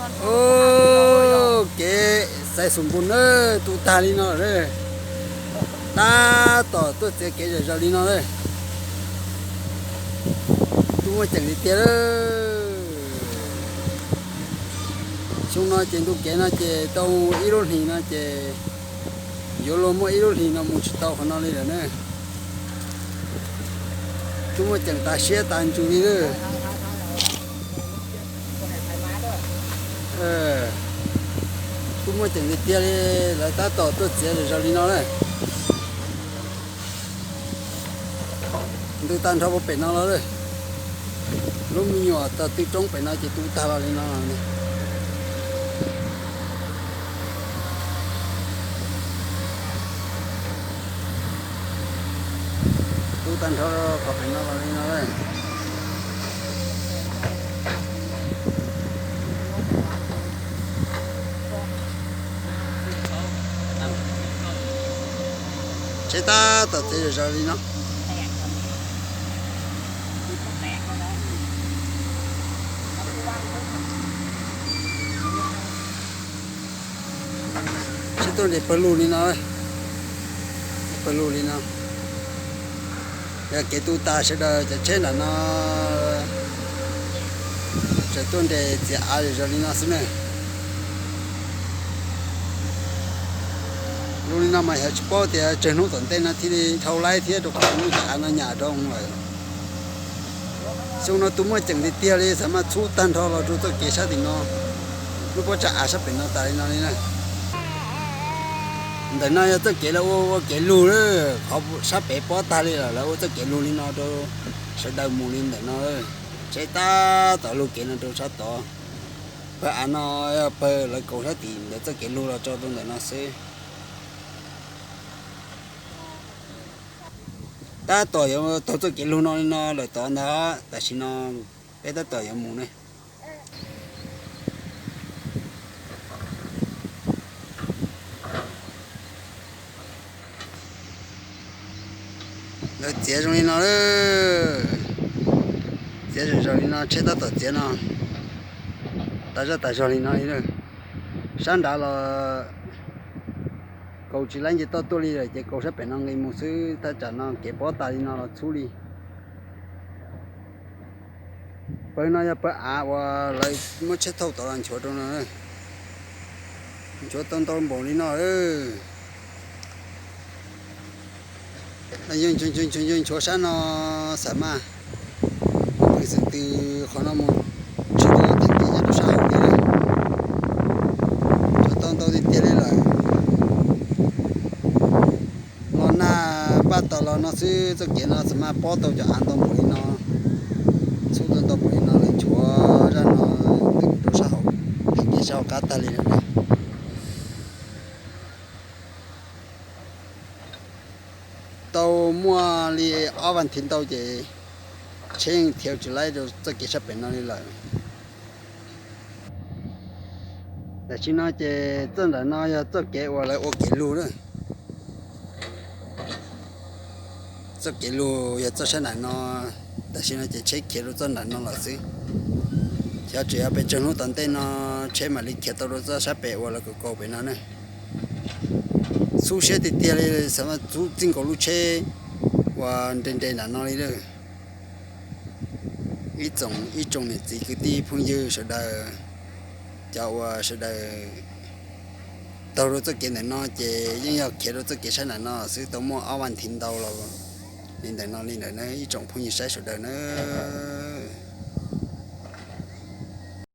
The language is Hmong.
Ub, kev xaiv xus npus na, tu tag li no lawm. Tab tom tuaj txiav kev zom zaws li no lawm. Tub muaj ceem li tiag lawm. Xyoo no ces ntu kev no ces tau ib lub hlis no ces yuav luag muaj ib lub hlis no mus tsis tau qhov no li lawm na. Tub muaj ceem tas siab tas ntsws li lawm. Tub muaj ceem li tiag li, lawv tab tom tuaj txiav zom zaws li no lawm. Ntws tag nrho puag pem no los lawm. Lub me nyuam tog tw roob pem no ces tu tag los li no. Tu tag nrho qhov pem no los li no lawm. Tsheb tab tom txiav zom zaws li no. Tsheb tuaj nres pawg lug li no, pawg lug li no. Yog kev tu tas sawv daws cov tsheb nram no tseem tuaj nres txiav av zom zaws li no xwb ne. Lub li no mas yog tsis paub tias tsawg hnub tom ntej no thiaj li dhau laib thiab rau qhov muaj cov av no nyam rau lawm. Xyoo no tu muaj ceem tiag tiag li, xav mas txhub tag nrho los rau txoj kev sab tim no, lub pob tsag av sab pem no tas li no li na. Ntawm no yog txoj kev lawv ua ua kev lug, qhov sab pem pob tag li lawm lawv ua txoj kev lug li no rau sawv daws mus li ntawm no. Tsheb tab tom lug kev no rau sab tod. Pawg av no yog pawg lawv kaus sab tim ntawm txoj kev lug los tso rau ntawm no xwb. Tab tom yuav taug txoj kev lug no li no lawm tod ntag, tam sim no peb tab tom yuav mus ne. Lawv txiav zoo li no, txiav zom zaws li no, tsheb tab tom txiav no, tas zaj tas zog li no li. Sab nrad los kaus tsis laib nce toj tuaj li lawm ces kaus sab pem no nqis mus xwb, thaj tsam no kev pob tas li no los txhub li. Pawg no yog pawg av uas lawv muab tsheb thauj tod los nchuav rau no, nchuav tau ntau npaum li no. Yog nchuav sab no xam maj, pheej xeem tw qhov no mus tsis tau teem kev nyob rau sab hauv li lawm. Nchuav tau ntau tiag tiag li lawm. Los nag npaj tos los no xwb txoj kev no xam maj pob tau cov av ntau npaum li no, txhub tau ntau npaum li no lawm, nchuav zaj no ntws rau sab hauv, teem kev sab hauv qab tag li lawm. Tau muaj li ob vas thiv ntau ces tsheb yeej thiav tsis laib rau txoj kev sab pem no li lawm. Tam sim no ces txoj nram no yog txoj kev uas lawv ua kev lug lawm. Txoj kev lug yog txoj sab nram no, tam sim no ces tsheb khiav rau txoj nram no lawm xwb. Xyov tseem yog pes tsawg hnub tom ntej no tsheb mam li khiav tau rau txoj sab pem uas lawv kaus kaus pem no ne. Xub siab tiag tiag li, xav mas txhub txij nkaus lub tsheb uas nres nres nram no li lawm. Ib tsoom, ib tsoom niam txiv kwv tij phooj ywg sawv daws, cov uas sawv daws taug rau txoj kev ntawm no ces yeej yog khiav rau txoj kev sab nram no xwb, tau muaj ob vas thiv ntau los li ntawm no li ntawd na ib tsoom phooj ywg saib sawv daws nawb.